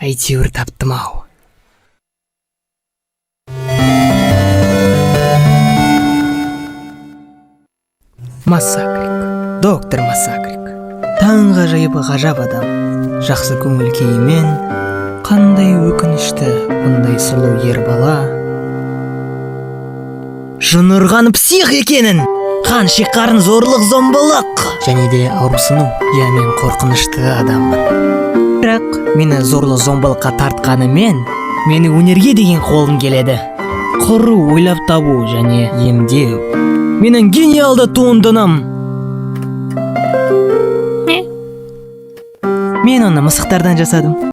Әйтеуір таптым ау. Массакрик, доктор Массакрик. Таңғажайып ғажап адам. Жақсы көңіл күйімен. Қандай өкінішті бұндай сұлу ер бала. Жын псих екенін. Қан шиқарын зорлық зомбылық. Және де аурусыну. Иә, мен қорқынышты адаммын. Бірақ мені зорлық зомбылыққа тартқанымен, мені өнерге деген қолым келеді. Құру, ойлап табу және емдеу. Менің гениалды туындыным. Мен оны мысықтардан жасадым.